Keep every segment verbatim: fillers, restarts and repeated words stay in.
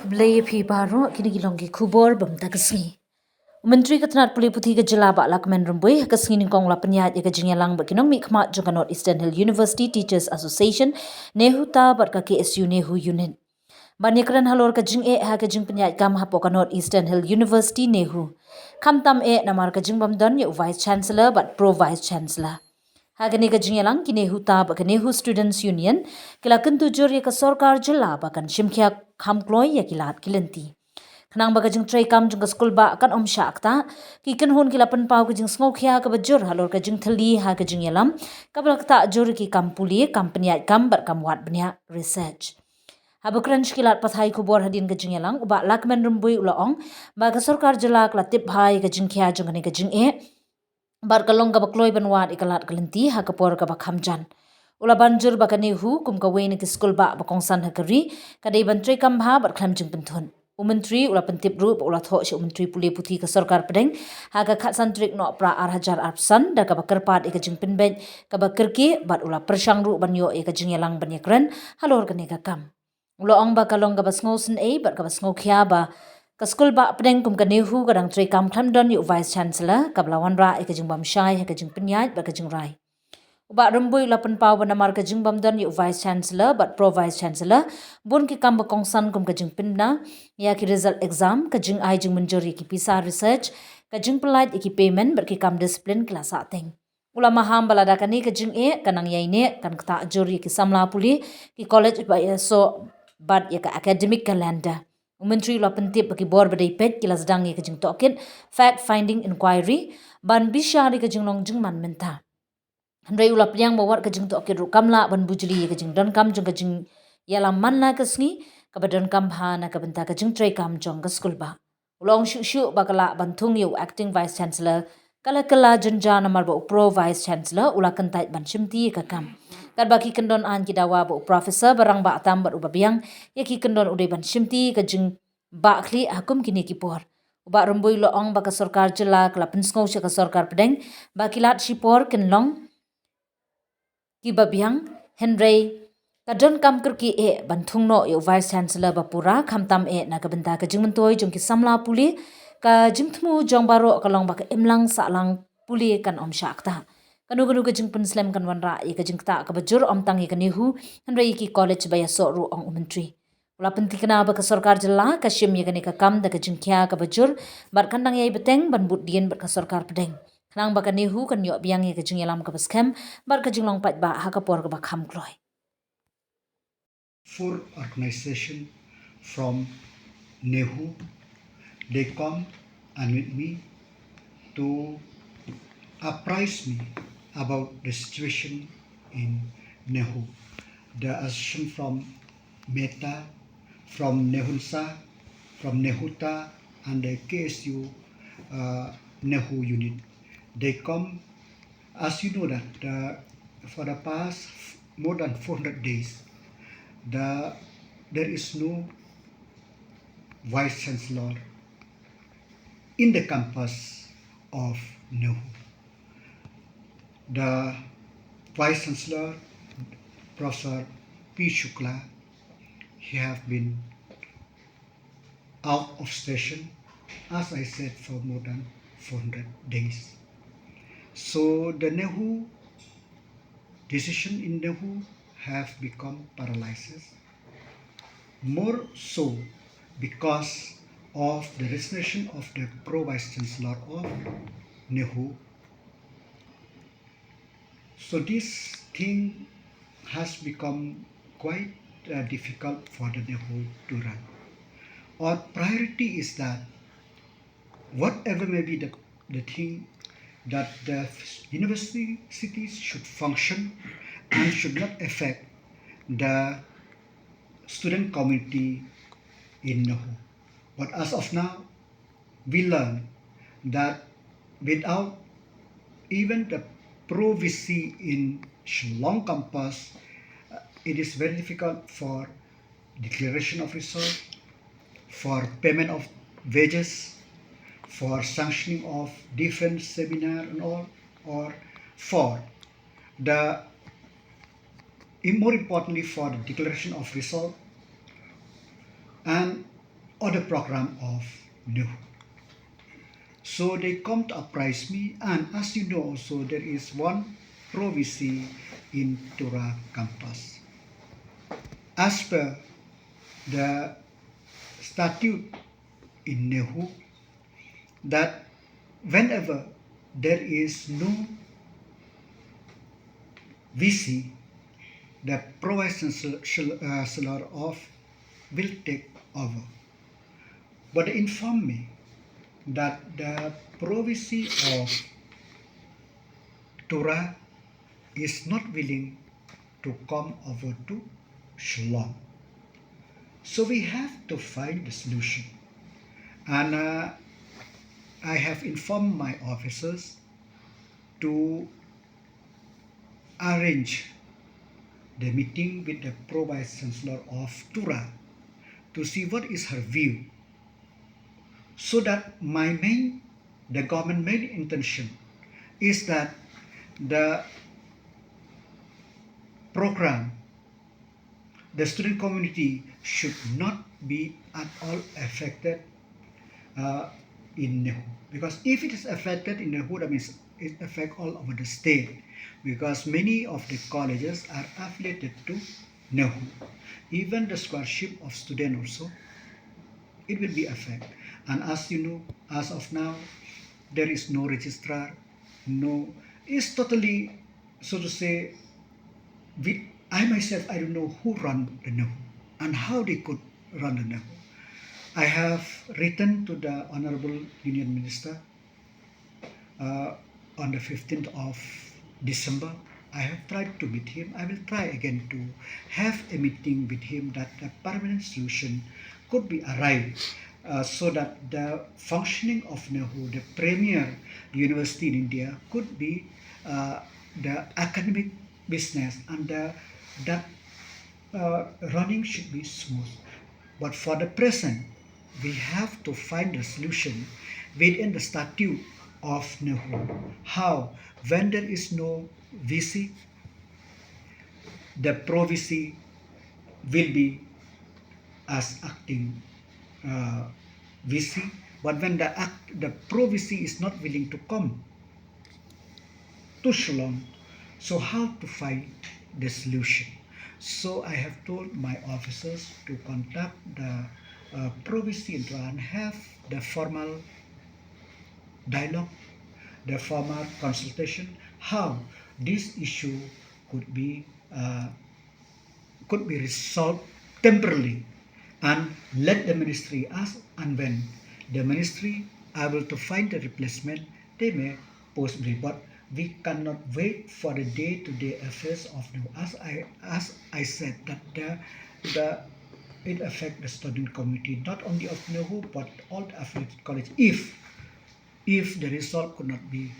Khublei ïa phi baroh, kine ki long ki khubor bym ta ka sngi. U Myntri ka tnat pule puthi ka jylla Bah Lahkmen Rymbui ha ka sngi nyngkong u la pynïaid ïa ka jingïalang bad ki nongmihkhmat jong ka North Eastern Hill University Teachers Association, NEHUTA, bad ka K S U NEHU Unit. Ban ïakren halor ka jingeh ha ka jingpynïaid kam hapoh ka North Eastern Hill University NEHU. Khamtam eh namar ka jingbym don ïa u Vice Chancellor bad Pro Vice Chancellor. Ha kane ka jingïalang ki NEHUTA bad ka NEHU Students Union ki la kyntu jur ïa ka sorkar jylla ba kan shim khia kham kloi ïa ki lad ki lynti. Khnang ba ka jingtrei kam jong ka skul bah kan ym shah ktah, ki kynhun ki la pynpaw ka jingsngewkhia kaba jur halor ka jingthylli ha ka jingïalam kaba la ktah jur ïa ki kam pule, kam pynïaid kam bad kam wad bniah, research. Haba kren sha ki lad pathai khubor hadien ka jingïalang, u Bah Lahkmen Rymbui u la ong ba ka sorkar jylla ka la tip bha ïa ka jingkhia jong kane ka jingeh bad ka long kaba kloi ban wad ïa ka lad ka lynti ha ka por kaba kham jan. U la ban jur ba ka NEHU kum kawei na ki skul bah ba kongsan ha ka ri ka dei ban trei kam bha bad khlem jingpynthut. U Myntri u la pyntip ruh ba u la thoh sha u Myntri pule puthi ka sorkar pdeng ha ka khatsan tarik Nohprah ar hajar arphew san da kaba kyrpad ïa ka jingpynbeit kaba kyrkieh bad u la pyrshang ruh ban ïoh ïa ka jingïalang ban ïakren halor kane ka kam. U la ong ba ka long kaba sngewsynei bad kaba sngewkhia ba ka skul bah pdeng kum ka NEHU ka dang trei kam khlem don ïa u Vice Chancellor, kaba la wanrah ïa ka jingbymshai ha ka jingpynïaid bad ka jingrai. U Bah Rymbui u la pynpaw ba namar ka jingbym don ïa u Vice Chancellor bad Pro Vice Chancellor, bun ki kam ba kongsan kum ka jingpynbna ïa ki result exam, ka jingai jingmynjur ïa ki pisa research, ka jingpyllait ïa ki payment bad ki kam discipline ki la sahteng. U la maham ba lada kane ka jingeh kan nang ïai neh kan ktah jur ïa ki samla pule, ki college ba ïasoh bad ïa ka academic calendar. U Myntri u la pyntip ba ki bor ba dei peit ki la sdang ïa ka jingtohkit fact finding inquiry ban bishar ïa ka jinglong jingman mynta. Hynrei u la pdiang ba wat ka jingtohkit ruh kam lah ban bujli ïa ka jingdonkam jong ka jingïalam man la ka sngi kaba donkam bha na ka bynta ka jingtrei kam jong ka skul bah. U la ong shuh shuh ba ka lah ban thung ïa u Acting Vice Chancellor ka la kylla jynjar namar ba u Pro Vice Chancellor u la kyntait ban shimti ïa ka kam. Katba ki kyndon aiñ ki dawa ba u Professor ba rangbah tam bad uba biang ïa ki kyndon u dei ban shimti ïa ka jingbah khlieh ha kum kine ki por. U Bah Rymbui u la ong ba ka sorkar jylla ka la pynsngew sha ka sorkar pdeng ba ki lad shipor kin long kiba biang, hynrei ka donkam kyrkieh eh ban thung noh ïa u Vice Chancellor ba pura, khamtam eh na ka bynta ka jingmyntoi jong ki samla pule. Ka jingthmu jong baroh ka long ba ka imlang sahlang pule kan ym shah ktah. Kano kano ka jingpynslem kan wanrah ïa ka jingktah kaba jur, ym tang ïa ka NEHU hynrei ïa ki college ba ïasoh ruh, ong u Myntri. U la pynthikna ba ka sorkar jylla ka shim ïa kane ka kam da ka jingkhia kaba jur bad kan dang ïai bteng ban bud dien bad ka sorkar pdeng, khnang ba ka NEHU kan ïoh biang ïa ka jingïalam kaba skhem bad ka jinglong paidbah ha ka por kaba kham kloi. Four organization from NEHU, they come and meet me to apprise me about the situation in NEHU. The association from MEHTA, from NEHUNSA, from NEHUTA, and the K S U, uh, NEHU unit. They come, as you know that, uh, for the past f-, more than four hundred days, the, there is no Vice Chancellor in the campus of NEHU. The Vice Chancellor, Professor P Shukla, he have been out of station, as I said, for more than four hundred days. So the NEHU decision in NEHU have become paralyzed. More so because of the resignation of the Pro Vice Chancellor of NEHU. So this thing has become quite, uh, difficult for the NEHU to run. Our priority is that whatever may be the, the thing, that the university cities should function and should not affect the student community in NEHU. But as of now, we learn that without even the Pro V C in Shillong campus, uh, it is very difficult for declaration of result, for payment of wages, for sanctioning of different seminar and all, or for the, more importantly, for the declaration of result. And or the program of NEHU. So they come to apprise me, and as you know also, there is one Pro VC in Tura campus. As per the statute in NEHU, that whenever there is no VC, the Pro Vice Chancellor, uh, Chancellor of will take over. But they informed me that the Pro VC of Tura is not willing to come over to Shillong. So we have to find the solution. And uh, I have informed my officers to arrange the meeting with the Pro Vice Chancellor of Tura to see what is her view. So that my main, the government main intention is that the program, the student community should not be at all affected uh, in NEHU. Because if it is affected in NEHU, that means it affects all over the state. Because many of the colleges are affiliated to NEHU. Even the scholarship of student also, it will be affected. And as you know, as of now, there is no registrar, no, it's totally, so to say, we, I myself, I don't know who run the NEHU and how they could run the NEHU. I have written to the Honorable Union Minister uh, on the fifteenth of December. I have tried to meet him. I will try again to have a meeting with him that a permanent solution could be arrived uh, so that the functioning of NEHU, the premier university in India, could be uh, the academic business and the, that uh, running should be smooth. But for the present, we have to find a solution within the statute of NEHU. How? When there is no VC, the Pro VC will be as acting uh, VC. But when the, act, the Pro VC is not willing to come to Shillong, so how to find the solution? So I have told my officers to contact the uh, Pro VC and have the formal dialogue, the formal consultation, how this issue could be uh, could be resolved temporarily, and let the ministry, as and when the ministry able to find the replacement, they may post me. But we cannot wait for the day-to-day affairs of the, as I as I said, that the the it affect the student community, not only of NEHU but all the affiliated college. If if the result could not be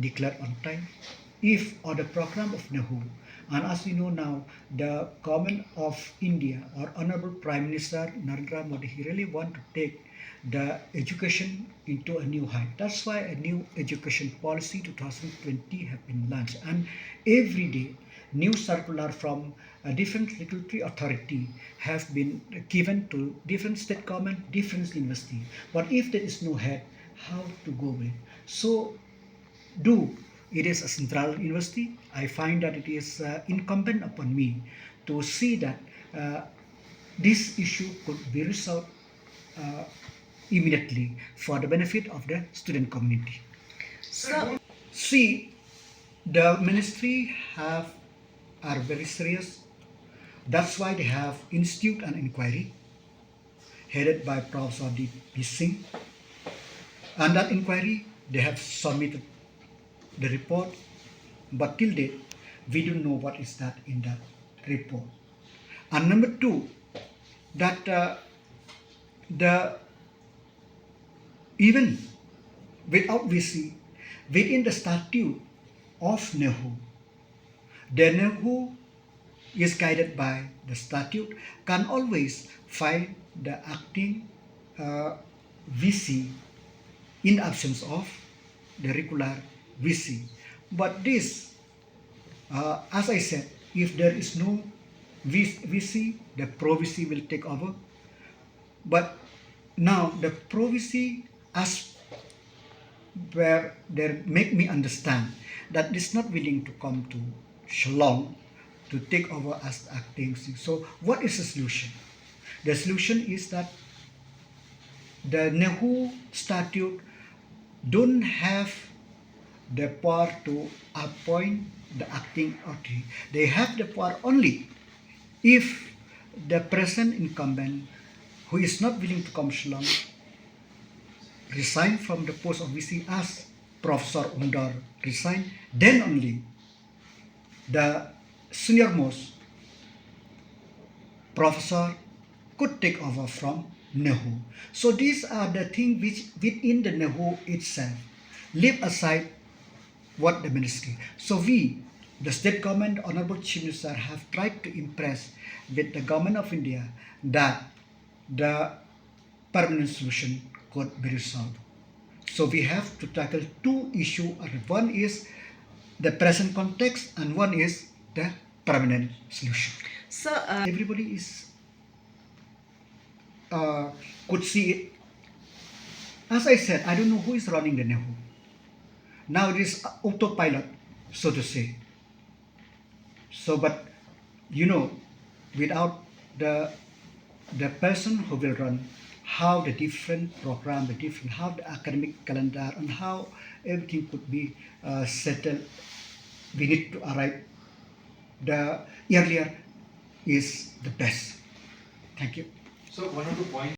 declared on time, if or the program of NEHU, and as we know now, the government of India or Honorable Prime Minister Narendra Modi, he really want to take the education into a new height. That's why a new education policy two thousand twenty have been launched, and every day new circular from a different regulatory authority have been given to different state government, different university. But if there is no head, how to go with? So do it is a central university. I find that it is uh, incumbent upon me to see that uh, this issue could be resolved uh, immediately for the benefit of the student community. So, see, the ministry have are very serious. That's why they have institute an inquiry headed by Professor D P Singh. And that inquiry, they have submitted the report, but till date, we don't know what is that in that report. And number two, that uh, the even without VC, within the statute of NEHU, the NEHU is guided by the statute, can always find the acting uh, VC in absence of the regular VC. But this, uh, as I said, if there is no VC, the Pro VC will take over. But Now, the province as where they make me understand that is not willing to come to Shillong to take over as the acting thing. So, what is the solution? The solution is that the NEHU statute don't have the power to appoint the acting authority. They have the power only if the present incumbent who is not willing to come Shillong resign from the post of V C as Professor Umdor resign, then only the senior most professor could take over from NEHU. So these are the things which within the NEHU itself, leave aside what the ministry. So we, the state government, Honorable Chief Minister, have tried to impress with the government of India that the permanent solution could be resolved. So we have to tackle two issues. One is the present context, and one is the permanent solution. So uh, everybody is uh, could see it. As I said, I don't know who is running the NEHU. Now it is autopilot, so to say. So, but you know, without the the person who will run, how the different program, the different, how the academic calendar, and how everything could be uh, settled, we need to arrive the earlier is the best. Thank you. So one of the points